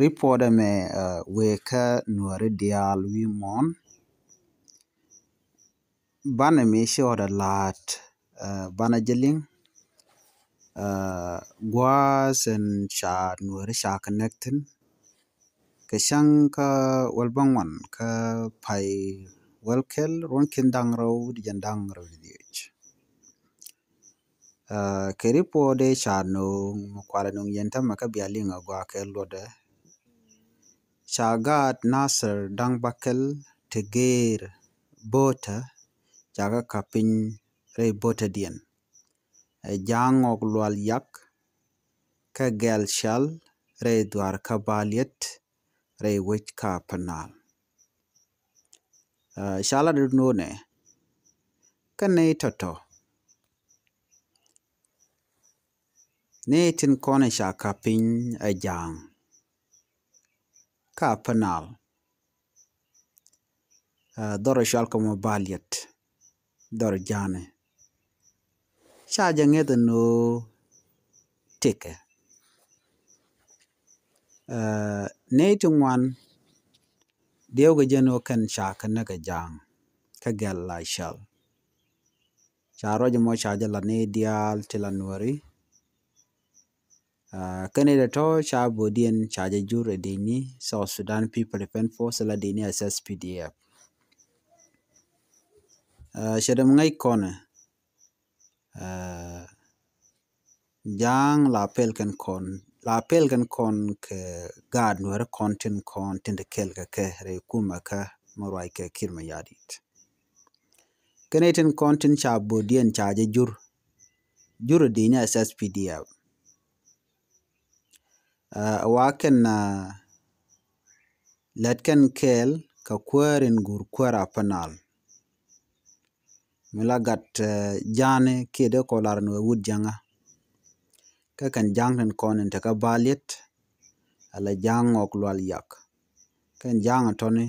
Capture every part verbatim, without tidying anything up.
Report ɛmɛ wëë kä Nuääri diaal wi̱i̱ muɔ̱ɔ̱n. Banɛ mi ci ɣɔt ɛ la̱a̱t banɛ jɛ liŋ. Gua̱a̱th ɛn ca Nuääri ca kɛ näk thi̱n kɛ cäŋ kä wäl bäŋuan kä pay wäl kɛl ruɔ̱n ki̱n da̱ŋ rɛw wi̱cdɛ jiɛn da̱ŋ rɛw wi̱cdɛ dhieec. Kɛ report dee ca no̱o̱ŋ mi kualɛ no̱o̱ŋ yɛn tämɛ kä bia liŋ a gɔaa kɛ luɔtdɛ. Ca gaat Nasir da̱ŋ bäkɛl ti geer bo̱o̱tä ca kɛ ka̱p piny rɛy bo̱o̱tädiɛn. Ɛ Ja̱a̱ŋ Ŋɔk Lual Yak kɛ Gɛl Cäl rɛy dhuaar kä Baliet rɛy wec kä Upper Nile. Ca lat di nonɛ kä nɛy tɔ̱tɔ̱. Nɛy tin kɔn ca ka̱p piny ɛ Ja̱a̱ŋ kä Upper Nile. Dhɔr cɔal kɛ mɔ Baliet, dhɔr Ja̱a̱ni. Ca jɛ ŋi̱eth ɛn ɣöö tëkɛ nɛy ti ŋuan. Diɛw kɛ jɛn ɣöö kɛn ca kɛ näk ɛ Ja̱a̱ŋ kä Gɛl Cäl. Ca ruac mɔ ca jɛ lat ni diaal ti la Nuääri. Kɛn i̱ tɔ̱ ca bo̱o̱diɛn ca jɛ jur ɛ dini South Sudan People Defense Force la dini S S P D F. Cɛ däm ŋäc kɔn ɛ Ja̱a̱ŋ la pɛl kɛn kɔn, la pɛl kɛn kɔn kɛ gaat Nuääri kɔn tin kɔn tin te kɛl kɛ kɛ rɛy kumɛ kä mɛ ruac kɛ Kiir Mayardit. Kɛn i̱ tin kɔn tin ca bo̱o̱diɛn ca jɛ jur, jur ɛ dini S S P D F. Ɛ wa kɛn lät kɛn kɛɛl kɛ kuäär in guur kuäär Upper Nile. Mi la gat Ja̱a̱ni kiɛ dee kɔ lar ni wä wut Ja̱ŋä. Kä kɛn Ja̱a̱ŋ tin kɔn in tekä Baliet ala Ja̱a̱ŋ Ŋɔk Lual Yak. Kɛn Ja̱a̱ŋ a tɔni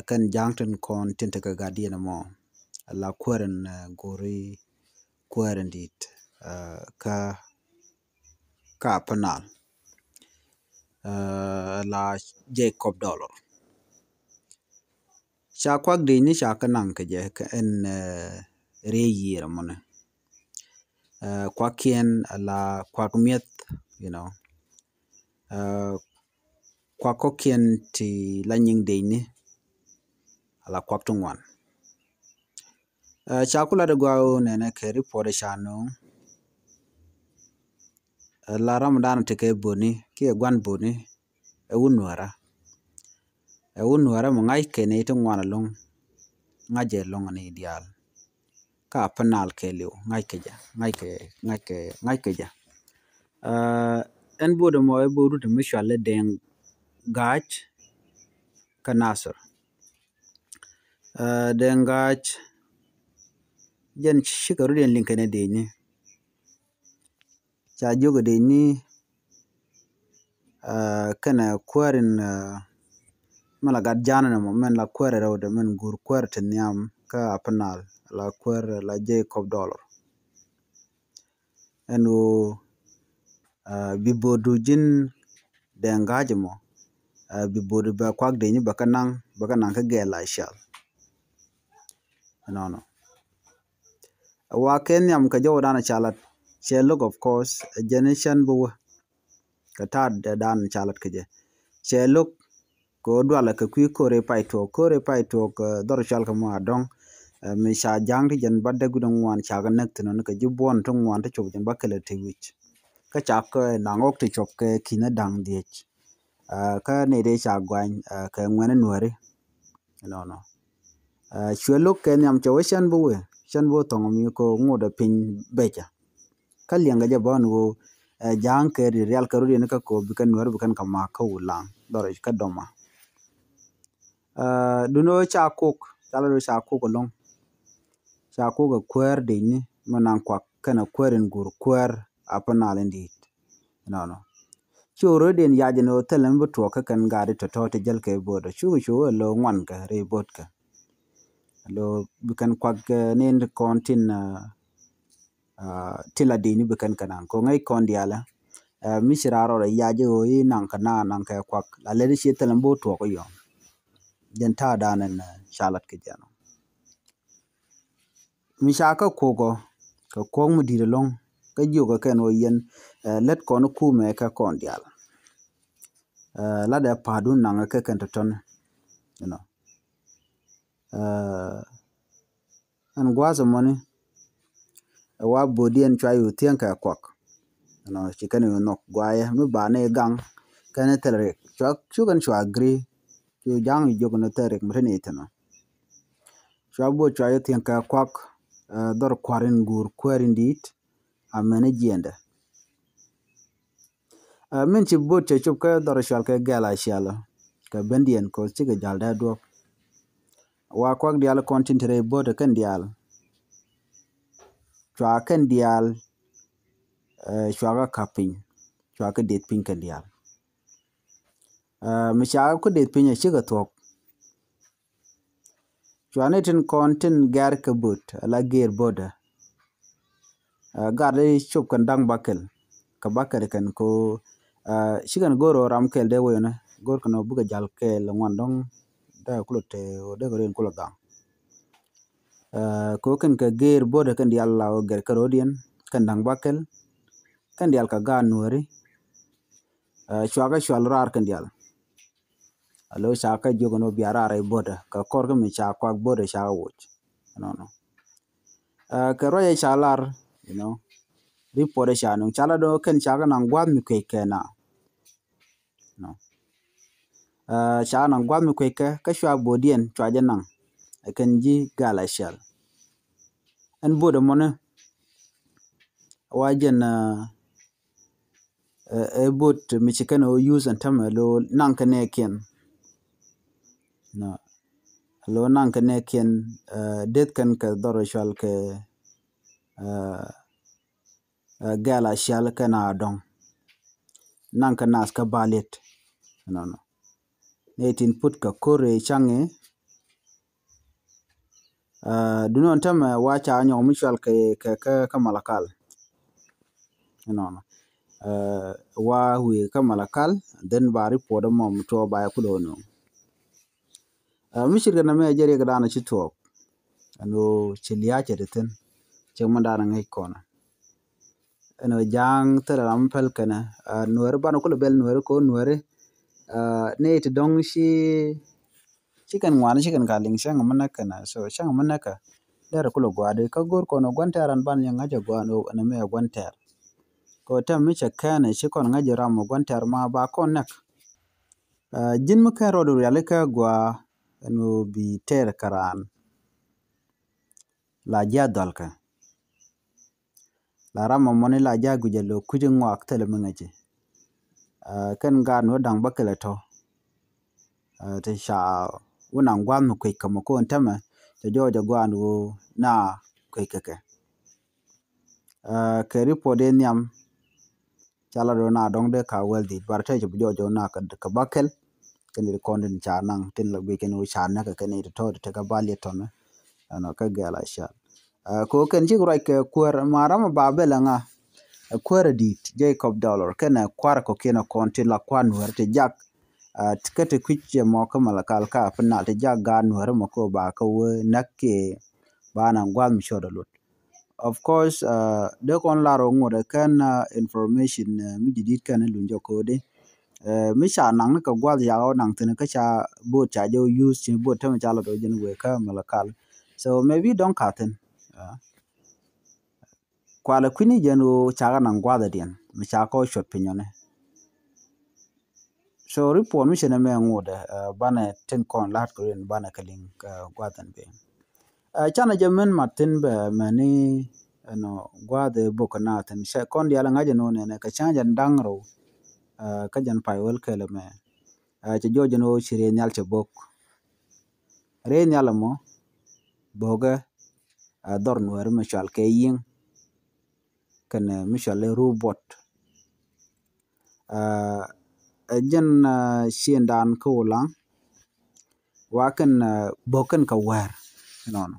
kɛn Ja̱a̱ŋ tin kɔn tin tekä gat diɛn mɔ ala kuäär in guuri kuäär in dit kä kä Upper Nile la Jacob Dollar. Ca kuak dec ni ca kä naŋ kɛ jɛ kɛ ɛn rɛy yiër mɔnɛ. Kuakiɛn ala kuak mi̱eth, you know. Kuak kɔkiɛn ti la nyiŋ dec ni ala kuak ti ŋuan. Ca ku lat ɛ gɔaa ɣöö nɛnɛ kɛ report ɛ ca no̱o̱ŋ. La ram dan ti kɛ boni kiɛ guan boni ɛ wun nuäärä. Ɛ wun nuäärä mi ŋa̱ckɛ ni ti ŋuan ɛlɔ̱ŋ. Ŋa̱cɛ ɛlɔ̱ŋ ni diaal. Ka Upper Nile kɛɛliw ŋa̱ckɛ jɛ, ŋa̱ckɛ ŋa̱ckɛ ŋa̱ckɛ jɛ. Ɛn bo̱o̱dɛ mɔ ɛ bo̱o̱du ti mi cual i̱ Deŋ Ga̱a̱c kä Nasir. Deŋ Ga̱a̱c jɛn cikɛ rut yɛn liŋ kɛnɛ dec ni. Ca jiök ɛ dec ni kɛnɛ kuäär in mɛn la gat Ja̱a̱ni nɔmɔ mɛn la kuäär rɛwdɛ mɛn guur kuäär ti nhiam kä Upper Nile la kuäär la Jacob Dollar. Ɛn ɣöö bi bo̱o̱du ji̱n Deŋ Ga̱a̱c mɔ bi bo̱o̱du bɛ kuak dec ni bɛ kä naŋ bɛ kä naŋ kä Gɛl Cäl. Ɛnɔnɔ. Wa kɛ nhiam kɛ jɔwdan ca lat cɛ lo̱k, of course, ɛ jɛn cän bi wä kɛ ta̱a̱ dan ca lat kɛ jɛ cɛ lo̱k. Kɛ ɣöö dualɛ kɛ kui̱ ko̱r i̱ pay tuɔɔk, ko̱r i̱ pay tuɔɔk dhɔr cɔal kɛ mɔ Adɔ̱ŋ. Mi ca Ja̱a̱ŋ ti jɛn ba däk wi̱cdɛ ŋuan ca kɛ näk thi̱n ɔni kɛ ji̱ buɔ̱n ti ŋuan ti cop jɛn ba kɛlɛ ti wi̱c. Kä ca kɛ naŋ ɣɔk ti cop kɛ ki̱n da̱ŋ dhiec. Kä nɛy dee ca guany kɛ ŋuɛni nuääri. Nɔnɔ. Cuɛ lo̱k kɛ nhiam cɛ wee cän bi wee cän bi wee thɔŋ mi ko ŋot ɛ piny becä. Kä liɛŋkɛ jɛ bä ni ɣöö Ja̱a̱ŋ kɛ ri rial kɛ rut yɛn kä ko bikɛn nuäär bikɛn kɛ mak kä Wulaŋ dhɔr kä Dɔma. Duni ɣöö ca kok ca la ɣöö ca kok ɛlɔ̱ŋ. Ca kok ɛ kuäär dec ni mɛ naŋ kuak kɛnɛ kuäär in guur kuäär Upper Nile in di̱i̱t. Nɔnɔ. Cu röödiɛn yac ni ɣöö thilɛ mi bi tuɔɔk kä kɛn gaat i̱ tɔ̱tɔ̱ ti jäl kɛ bo̱o̱dä cukɛ cu ɣöö lo̱o̱ ŋuan kɛ rɛy bo̱o̱tkɛ. Lo̱o̱ bi kɛn kuak ni in ti kɔn tin ti la dini bi kɛn kɛ naŋ ko ŋäc kɔn diaalɛ. Ɛ mi ci raar rɔ rɛ yac i̱ ɣöö i̱ naŋ kɛ na naŋ kɛ kuak la lɛt i̱ ci thilɛ mi bi tuɔɔk i̱ yɔ̱ɔ̱ŋ. Jɛn ta̱a̱ da̱a̱n ɛn ca lat kɛ jɛn ɔ. Mi ca kä kuɔk ɔ kɛ kuɔk mi di̱i̱t ɛlɔ̱ŋ kä jiök ɛ kɛn ɣöö yɛn lät kɔn i̱ kumɛ kɛ kɔn diaal. Lat ɛ pa̱a̱dun naŋ kɛ kɛn tɔ̱tɔ̱ni. Ɛn gua̱a̱th ɛmɔni ɛ wa bo̱diɛn cua yu thiäŋ kɛ kuak. Ɛnɔ ci kɛn yu nhɔk guayɛ mi ba ni gaŋ kɛn thil rik cua cu kɛn cua gri. Cu ja̱a̱ŋ yu jok ni thil rik mi te ni thin ɔ. Cua bo̱d cua yu thiäŋ kɛ kuak. Dhɔr kua̱r in guur kuäär in di̱i̱t. Amɛn i̱ jiɛndɛ. Min ci bo̱d cɛ cop kä dhɔr cual kɛ gɛl a cial kɛ bendiɛn koth cikɛ jal dee duɔk. Wa kuak diaal kɔn tin te rɛy bo̱d kɛn diaal. Cua kɛn diaal cua kä kap piny cua kä det piny kɛn diaal. Mi ca kä det piny a cikɛ thuɔk. Cuani tin kɔn tin gɛr kɛ bo̱d ala gɛr bo̱dä. Gat i̱ cop kɛn da̱ŋ bakɛl kɛ bakɛl kɛn ko. Ci kɛn go̱r ram kɛl dee wecnɛ go̱r kɛn bikɛ jal kɛl ŋuan dɔ̱ŋ. Dee kulɛ te dee kɛ rin kulɛ gaŋ. Ko kɛn kɛ gɛr bo̱dä kɛn dial la gɛr kɛ rodiɛn kɛn da̱ŋ bakɛl. Kɛn dial kɛ gaat nuääri. Cuakɛ cual raar kɛn dial. Alo ca kä jiök ni bia raar i̱ bo̱dä kɛ kɔr kä mi ca kuak bo̱dä ca kä woc. Nɔnɔ. Kɛ ruac ca lar, you know, report ca nuŋ ca la do̱ kɛn ca kä naŋ gua̱th mi kuec kɛ na. Ca kä naŋ gua̱th mi kuec kɛ kä cua bo̱diɛn cua jɛ naŋ. Ɛ kɛn ji̱ gal a cial. Ɛn bo̱dä mɔni wa jɛn ɛ bot mi ci kɛn ɣöö use ɛn tämɛ lo naŋ kɛ nɛɛkiɛn. Lo naŋ kɛ nɛɛkiɛn deth kɛn kɛ dhɔr cual kɛ gɛl a cial kɛn a dɔŋ. Naŋ kɛ nath kä baliet. Nɔnɔ nɛy tin put kɛ kor ëë caŋ ëë. Dunon tämɛ wa ca nyɔk mi cual kɛ kɛ kɛ malakal. Inɔnɔ wa wi̱i̱ kɛ malakal. Then ba report mɔ mi tuɔɔk ba yɛ kulɛ wä no̱o̱ŋ. Mi cirkɛ nɛ mɛ jɛ riɛk dan ci tuɔɔk. Ɛn ɣöö ci lia̱a̱ cɛ ti thi̱n. Cɛ mɛ dan ŋäc kɔnɛ. Ɛn ɣöö ja̱a̱ŋ thilɛ ram mi päl kɛnɛ nuääri banɛ kulɛ bɛl nuääri ko nuääri. Ni ti dɔ̱ŋ ci ci kɛn ŋuan ci kɛn ka liŋ cäŋ mi näk kɛn so cäŋ mi näk kɛ. Derɛ kulɛ gua̱a̱di kä go̱r kɔn ɔ gua̱n tɛɛr an ban yɛ ŋa̱c ɛ gua̱a̱n ɔ ɛn mi ɛ gua̱n tɛɛr. Kɛ ɔ tɛm mi cɛ kɛn ci kɔn ŋa̱c ɛ ram ɔ gua̱n tɛɛr ma ba kɔn näk. Ji̱n mi kɛn rɔɔd riali kä gua̱a̱ ɛn ɔ bi tɛɛr kɛ raan. La ji̱ a dhɔl kɛ. La ram mɔmɔni la ja̱ guic a lo̱o̱k kui̱c ŋɔak thilɛ mi ŋäci. Kɛn gaat ni wä da̱ŋ bä kɛlɛ tɔ. Ti ca wä naŋ gua̱a̱th mi kui̱c kä mɔ ko̱n tämɛ cɛ jɔɔc a gua̱a̱n wä na kui̱c kɛ kɛ. Kɛ report in nhiam ca la do̱n na dɔ̱ŋ dee ka wɛl dhi̱i̱t bar te cɛ bi jɔɔc jɔɔc na kɛ bä kɛl. Kɛn it kɔn tin ca naŋ tin la guic kɛn wä ca näk kɛn it tɔ̱ ti tekɛ bal yɛ tɔ̱nɛ. Ɛnɔ kä gɛl a cal. Ko kɛn cik ruac kɛ kuäär ma ram a ba bɛl ɛŋa. Kuäär a di̱i̱t Jacob Dollar kɛn ɛ kua̱r kɔ kiɛn ɛ kɔn ti la kua̱r nuɛr ti jak. Kä ti kui̱c cɛ mɔ kä malakal ka pi nal ti jak gaat nuɛr mɔ kä ba kä wee näk kiɛ ba na gua̱th mi cɔt a lut. Of course dee kɔn lar ɔ ŋot ɛ kɛn information mi ji̱ di̱t kɛn luny jɔ ko̱di. Mi ca naŋ ni kɛ gua̱th yak ɔ naŋ thin kä ca bo̱o̱t ca jɛ ɔ use ci bo̱o̱t tämɛ ca lɔ dɔ̱ jɛn wee kä malakal. So maybe dɔ̱ŋ ka thin. Kualɛ kui̱ni jɛn ɣöö cakɛ naŋ gua̱thädiɛn mi ca kɔ cuɔt piny ɔni. So report mi cɛ nɛ mɛ ŋotdɛ banɛ tin kɔn la̱t kɛ rin banɛ kɛ liŋ kɛ gua̱thɛn ben. Canɛ jɛ min mat thin bɛ mɛni ɛnɔ gua̱thɛ bok kɛ na thin cɛ kɔn dial ŋa̱c ɛnɔ nɛnɛ kɛ cäŋ jɛ da̱ŋ rɛw. Kä jɛn pay wäl kɛlɛ mɛ cɛ jɔɔc ɛnɔ ci rɛy nhial cɛ bok. Rɛy nhial ɛmɔ bokɛ dhɔr nuɛɛri mɛ cual kɛ yiŋ. Kɛnɛ mi cual i̱ robot. Ɛ jɛn ciëndan kä Ulaŋ wa kɛn bok kɛn kɛ wɛr. Nɔnɔ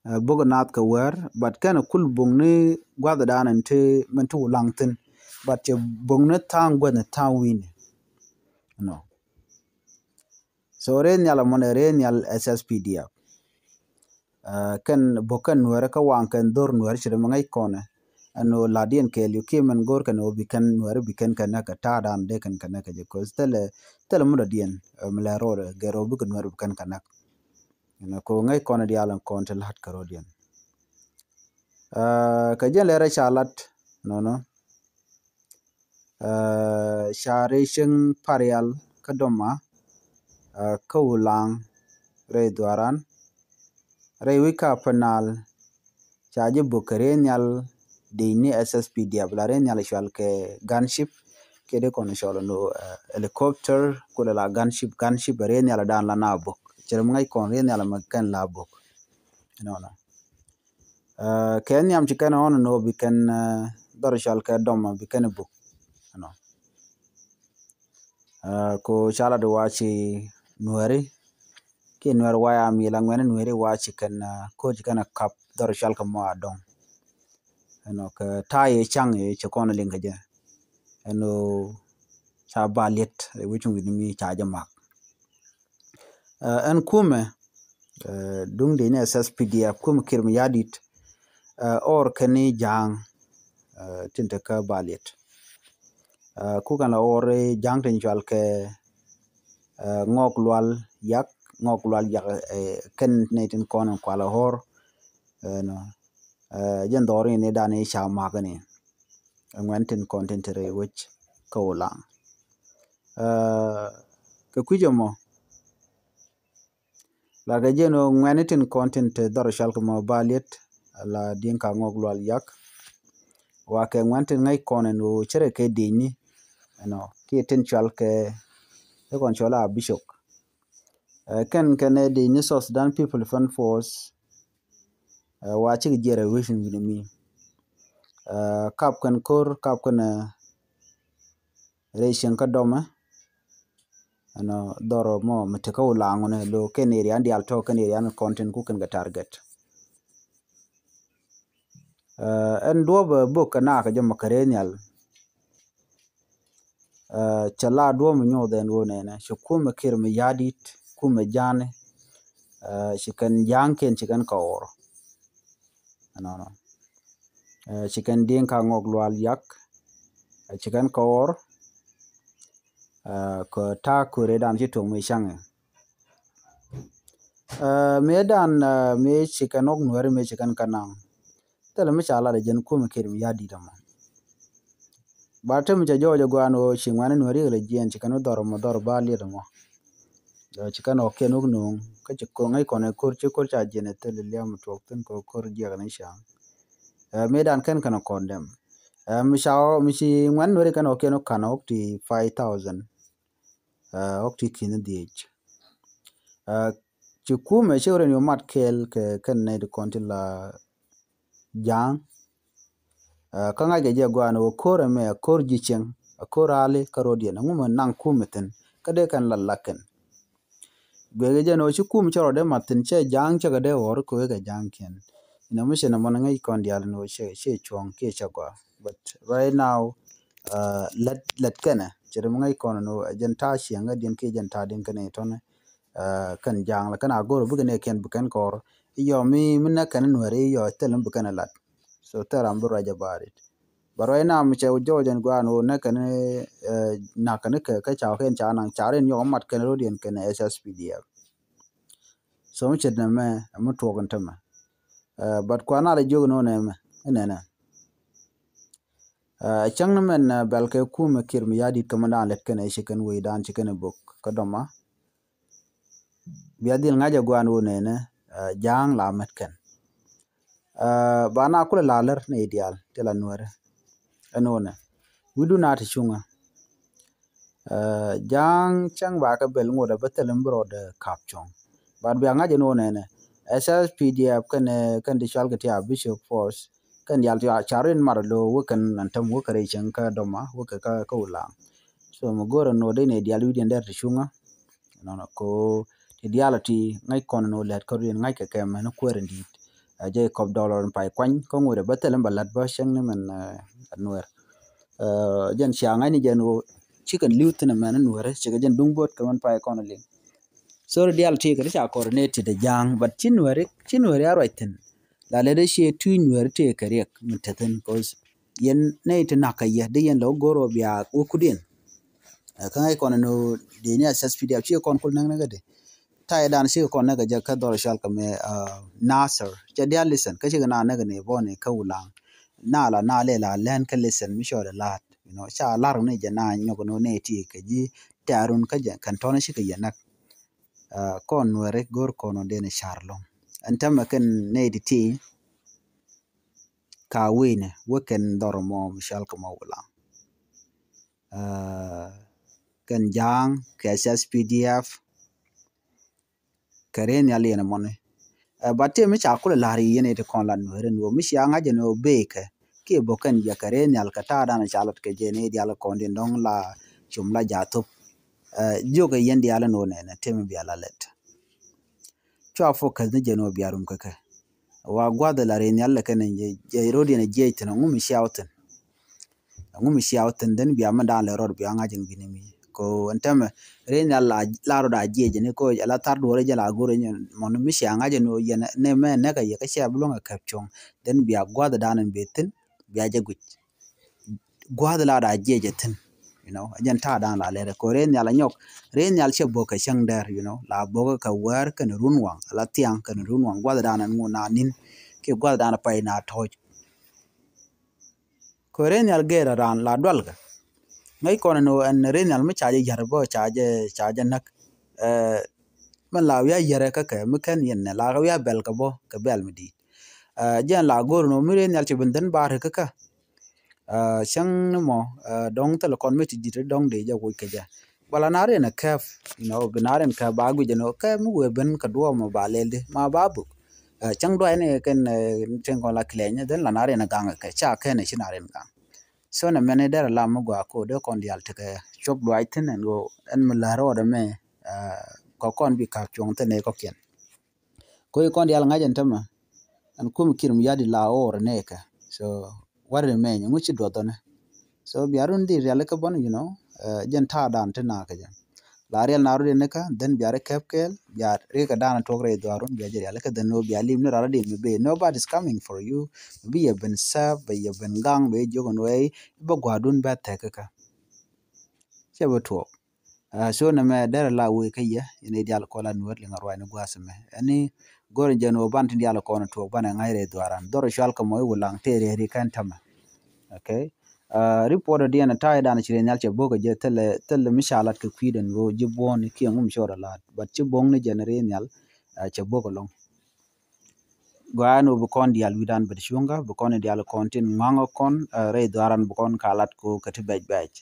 Bok naath kɛ wɛr, but kɛn kul bok ni guath dan in ti min ti wulaŋ thin, but cɛ bok ni thaŋ guath ni thaŋ wi̱ni. Nɔ. So rɛy nhial amɔnɛ rɛy nhial S S P D F. Kɛn bok kɛn nuɛrɛ kä waŋ kɛn dhor nuɛrɛ ci rɛ mi ŋäc kɔnɛ. Ɛn ɣöö la̱t yɛn kɛɛl yu kiɛ mɛn go̱r kɛn ɣöö bi kɛn nuɛrɛ bi kɛn kɛ näk kɛ ta̱a̱ dan dee kɛn kɛ näk kɛ jɛ, 'cause thilɛ thilɛ mi dɔ̱diɛn mi lɛ ro̱o̱dɛ gɛr ɣöö bi kɛ nuɛrɛ bi kɛn kɛ näk. Ɛn ɣöö kɛ ɣöö ŋäc kɔnɛ diaal ɛn kɔn ti la̱t kɛ ro̱o̱diɛn. Kɛ jɛn lɛrɛ ca lat nɔnɔ. Ca rɛy cieŋ Parial kä Dɔma, kä Wulaŋ rɛy Dhuaran, rɛy wi̱c kä Pɛnal. Ca ji̱ bok kɛ rɛy nhial dec ni S S P D F la rɛy nhial cual kɛ gunship. Kɛ dee kɔn cual ni helicopter kulɛ la gunship, gunship rɛy nhial dan la na bok. Cɛ rɛ mi ŋäc kɔn rɛy nhial mɛ kɛn la bok. Nɔnɔ. Kɛ nhiam ci kɛn ɣɔn ni ɣöö bi kɛn dhɔr cual kɛ Dɔma bi kɛn buk. Ɛnɔ. Ko ca lat wa ci nuɛri kiɛ nuɛri wa ya mi la ŋuɛni nuɛri wa ci kɛn ko̱r ci kɛn kap dhɔr cual kɛ mɔ a dɔŋ. Ɛnɔ kɛ ta̱a̱ yɛ caŋ yɛ ci kɔn liŋ kɛ jɛ. Ɛnɔ ca ba liet rɛ wecin wi̱ni mi ca jɛ mak. Ɛn kumɛ duŋ dee ni S S P D F kumɛ Kiir Mayardit or kɛn ni ja̱a̱ŋ tin te kä baliet. Kukɛn la or ja̱a̱ŋ tin cual kɛ Ŋɔk Lual Yak, Ŋɔk Lual Yak kɛn ni tin kɔn in kual a or. Jɛn dhɔr ni dan ni ca mak ni ŋuɛn tin kɔn tin te rɛy wec kä Wulaŋ. Kɛ kui̱c ɛmɔ la kɛ jɛn ɣöö ŋuɛni tin kɔn tin te dhɔr cual kɛ mɔ baliet la Diŋka Ŋɔk Lual Yak. Wa kɛ ŋuɛn tin ŋäc kɔn ɛn ɣöö cɛ rɛ kɛ dicni ɛnɔ kiɛ tin cual kɛ ti kɔn cual a bicok. Kɛn kɛn ɛ dicni South Sudan People Defense Force. Wa cik jiɛr ɛ wecin wi̱ni mi kap kɛn ko̱r kap kɛn rɛy cieŋ kä Dɔmɛ. Ɛnɔ dhɔr mɔ mi te kä Wulaŋ ni lo kɛn area diaal tɔ kɛn area ni kɔn tin ku kɛn kɛ target. Ɛn duɔp bok kɛ nak kɛ jɛ mɔ kɛ rɛy nhial. Cɛ la duɔm mi nyuɔth ɛn ɣöö nɛnɛ cɛ kumɛ Kiir Mayardit kumɛ ja̱a̱ni. Ci kɛn ja̱a̱ŋkiɛn ci kɛn kɛ ɣɔr. Ɛnɔnɔ. Ci kɛn Diŋka Ŋɔk Lual Yak ci kɛn kɛ ɣɔr. Kɛ ta̱a̱ kööredan ci tuɔk mi caŋɛ. Mëë dan mëë ci kɛn ɣɔk nuɛri mëë ci kɛn kɛ naŋ. Thilɛ mi ca lat ɛ jɛn kumɛ Kiir Mayardit ɛmɔ. Ba te mi ca jɔɔc ɛ guan ɣöö ci ŋuɛ̈ni nuɛri kɛ lɛ jiɛn ci kɛn mi dhɔr ɛmɔ dhɔr baliet ɛmɔ. Ci kɛn ɣɔkiɛn wä no̱o̱ŋ kä ci ko̱ŋ ŋäc kɔn ɛ ko̱r ci ko̱r ca jiɛn ɛ thil liam mi tuɔk thin kɛ ko̱r jiɛk ni ca̱ŋ. Mëë dan kɛn kɛn ɛ kɔn dɛm. Mi ca ɣɔk mi ci ŋuɛ̈ni nuɛri kɛn ɣɔkiɛn wä ka̱n ɣɔk ti five thousand. Ɣɔk ti ki̱n dhiec. Ci kumɛ ci ɣören yɔ mat kɛɛl kɛ kɛn nɛy ti kɔn ti la ja̱a̱ŋ. Kä ŋa̱ckɛ jɛ gua̱a̱n ɣöö ko̱r ɛmɛ a ko̱r ji̱ cieŋ a ko̱r ali kä ro̱diɛn ɛŋu mɛ naŋ kumɛ thi̱n kä dee kɛn la lakin. Guɛkɛ jɛ ni ɣöö ci kumɛ cɛ rɔ dee mat thi̱n cɛ ja̱a̱ŋ cɛ kɛ dee ɣɔr kɛ wekɛ ja̱a̱ŋkiɛn. Inɔ mi cɛ nɛ mɔn ŋäc kɔn diaal ni ɣöö cɛ cuɔ̱ɔ̱ŋ kiɛ cɛ gɔaa. But right now lät lät kɛnɛ cɛ ri mi ŋäc kɔn ni ɣöö jɛn ta̱a̱ cieŋ kä diɛn kiɛ jɛn ta̱a̱ diɛn kɛnɛ tɔ̱nɛ. Kɛn ja̱a̱ŋ la kɛn a go̱r bikɛ nɛ kiɛn bi kɛn kɔr. Yɔ mi mi nɛ kɛn nuɛri yɔ thil mi bi kɛn lat. So thil ram bi ruac about it. But right now mi cɛ jɔɔc ɛn gua̱a̱n ɣöö nɛ kɛn nak kɛn kɛ kɛ ca kɛn ca naŋ ca rin yɔk mat kɛn ro̱diɛn kɛn S S P D F. So mi ce̱t nɛ mɛ mi tuɔk in tämɛ. But kuan a lɛ jiök in ɣöö nɛ mɛ in nɛnɛ. Cäŋ ni mɛn bɛl kɛ kumɛ Kiir Mayardit kɛ mɛ daan lɛt kɛn ɛ ci kɛn wecdan ci kɛn ɛ bok kä Dɔma. Bia dhil ŋa̱c ɛ gua̱a̱n wä nɛnɛ ja̱a̱ŋ la mɛt kɛn. Ba na kulɛ la lär ni diaal ti la nuɛrɛ. Ɛn wä nɛ wi̱du na ti cuŋä. Ja̱a̱ŋ cäŋ ba kɛ bel ŋot ɛ bä thil mi bi rɔɔdɛ kap cuɔ̱ŋ. But bia ŋa̱c ɛn wä nɛnɛ S S P D F kɛn kɛn ti cual kɛ ti a Bishop Force kɛn diaal ti a ca̱r in mat ɛ lo̱o̱ wä kɛn ɛn täm wä kɛ rɛy cäŋ kä Dɔma wä kɛ kä Wulaŋ. So mi go̱o̱rɛ nɔ dee nɛ diaal wi̱diɛn dɛr ti cuŋä. Nɔnɔ ko ti diaal ti ŋäc kɔn nɔ lɛt kä riɛn ŋa̱c kɛ kɛm ɛn kuäär in di̱i̱t. Jacob Dollar in pay kuany kä ŋuɔ̱t bä thil in bä la̱t bä cäŋ ni mɛn Nuɛr. Jɛn cia ŋa̱cni jɛn ɣöö cikɛ li̱w thin ɛmɛn Nuɛr cikɛ jɛn duŋ bo̱o̱t kɛ mɛn pay kɔn liŋ. Sorry diaal ti kɛ ti ca coordinated ɛ ja̱a̱ŋ, but ci Nuɛri, ci Nuɛri a ruac thin. La lɛ dee cie tui Nuɛri ti kɛ riɛk min te thin, 'cause yɛn nɛy ti nak kɛ yɛ di yɛn lɛ wä go̱r wä bia wä kudiɛn. Kä ŋäc kɔn ni dee ni S S P D F ci kɔn kul näk näk di. Tay dan ci kɔn näk kɛ jɛ kä dhɔr cal kɛ mɛ Nasir. Cɛ diaal listen kä ci kɛ na näk ni bɔ ni kä Wulaŋ. Na la na lɛ la lɛn kä listen mi cɔɔd ɛ laat. You know, ca lar ni jɛ na nyɔk ni nɛy ti kɛ ji̱ tɛ̈run kä jɛ kɛn tɔn ci kɛ yɛ näk. Kɔn Nuɛri go̱r kɔn ɔ den car lɔŋ. Ɛn tämɛ kɛn nɛy ti ti ka wi̱i̱nɛ wä kɛn dhɔr mɔ mi cɔal kɛ mɔ Wulaŋ. Kɛn ja̱a̱ŋ kɛ S S P D F kɛ rɛy nhial yɛn mɔni. Ba tëë mi ca kulɛ la̱r yɛn iti kɔn la Nuɛri ni wä mi cia ŋa̱c ɛn wä bekɛ kiɛ bok kɛn jɛ kɛ rɛy nhial kɛ ta̱a̱ dan ca lat kɛ jɛ ni dial kɔn din dɔ̱ŋ la cum la ja̱ thop. Jiök ɛ yɛn dial ni wä nɛnɛ tëë mi bia la lɛt. Cua focus ni jɛ ni wä bia rum kɛ kɛ. Wa gua̱th la rɛy nhial lɛ kɛn jɛ rot yɛn jiɛc thin ŋum cia wä thin. Ŋum cia wä thin dhin bia mi dan lɛ rot bia ŋa̱c in bini mi. Ko ɛn tämɛ rɛy nhial la rot a jiɛc ni ko la thar duɔrɛ jɛ la go̱rɛ mɔni mi cia ŋa̱c in wä yɛn ni mɛ nɛkɛ yɛ kä cia bi luɔ̱ŋ ɛ kɛp cuɔ̱ŋ. Dhin bia gua̱th dan in bɛ thin bia jɛ guic. Gua̱th la da jiɛc ɛ thi̱n. You know, jɛn ta̱a̱ da̱a̱n la lɛr ɛ kɛ rɛy nhial a nyɔk. Rɛy nhial cɛ bok kɛ cäŋ dɛr, you know, la bok kɛ wäär kɛn run waŋ la thiaŋ kɛn run waŋ gua̱th da̱a̱n ɛn ŋun na ni̱n. Kiɛ gua̱th da̱a̱n pay na tɔ̱ɔ̱c. Kɛ rɛy nhial gɛɛr a raan la dual kɛ. Ŋäc kɔn ɛn ɛn rɛy nhial mi ca jɛ yär bä ca jɛ ca jɛ näk. Mɛn la wi̱i̱ a yärɛ kä kɛ mi kɛn yɛn nɛ la kɛ wi̱i̱ a bɛl kɛ bä kɛ bɛl mi di̱i̱t. Jɛn la go̱r nɔ mi rɛy nhial cɛ ben dhän bar kä kä. Cäŋ ni mɔ dɔ̱ŋ thil kɔn mi ti di̱t dɔ̱ŋ dee jɛ woc kɛ jɛ. Bala na rin a kɛp, you know, bi na rin kɛp ba guic ɛn ɣöö kɛp mi wëë ben kɛ duɔɔm ɔ ba lɛl di ma ba buk. Cäŋ duay ni kɛn tin kɔn la kilɛny dhän la na rin a gaŋ kɛ ca kɛn ci na rin gaŋ. So nɛ mɛn ni derɛ lam mi gɔaa ko dee kɔn diaal tekɛ cuɔp duay thin ɛn ɣöö ɛn mi lär ɣɔt ɛmɛ kɔ kɔn bi kap cuɔ̱ŋ thin ni kɔkiɛn. Ko i̱ kɔn diaal ŋa̱c ɛn tämɛ ɛn kum kirim yadi la or nɛɛkɛ. So what remain ŋu ci duɔth ɔnɛ. So bia run di riali kä bɔn, you know, jɛn ta̱a̱ dan ti na kä jɛ. La riɛl na run di ni kä dhen bia ri kɛp kɛɛl bia ri kɛ dan tuɔk rɛy dhuarun bia jɛ riali kä dhen no bia lim ni rara di mi bi nobody is coming for you. Bi yɛ ben serve bɛ yɛ ben gaŋ bɛ yɛ jiök ɛn wɛy bɛ gua̱dun bɛ thɛk kä. Cɛ bɛ tuɔk. So nɛ mɛ derɛ la wee kä yɛ in i̱ dial kɔn la nuɔ̱t liŋ a ruac ni gua̱a̱th mɛ ɛn i̱ go̱r in jɛn wä ban tin dial kɔn tuɔk ban ɛ ŋa̱c rɛy dhuaran dhɔr cual kɛ mɔ i̱ wulaŋ tëë rɛɛri kɛn tämɛ. Okay. Report ɔ diɛn ɛ ta̱a̱ i̱ dan ci rɛy nhial cɛ bo̱k ɛ jɛ thilɛ thilɛ mi ca lat kɛ kui̱dɛn wä ji̱ buɔ̱ɔ̱n kiɛ ŋum cɔɔr ɛ la̱t but ci bo̱ŋ ni jɛn rɛy nhial cɛ bo̱k ɛlɔ̱ŋ. Gɔaa ni wä bi kɔn diaal wi̱dan bɛ ti cuŋkä bi kɔn diaal kɔn tin ŋɔaŋä kɔn rɛy dhuaran bi kɔn ka lat ko kä ti bɛc bɛc.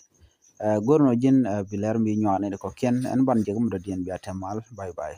Go̱r nɔ ji̱n bi lɛr mi nyuan ni di kɔkiɛn ɛn ban jek mi dɔ̱diɛn bia tɛmal. Bye bye.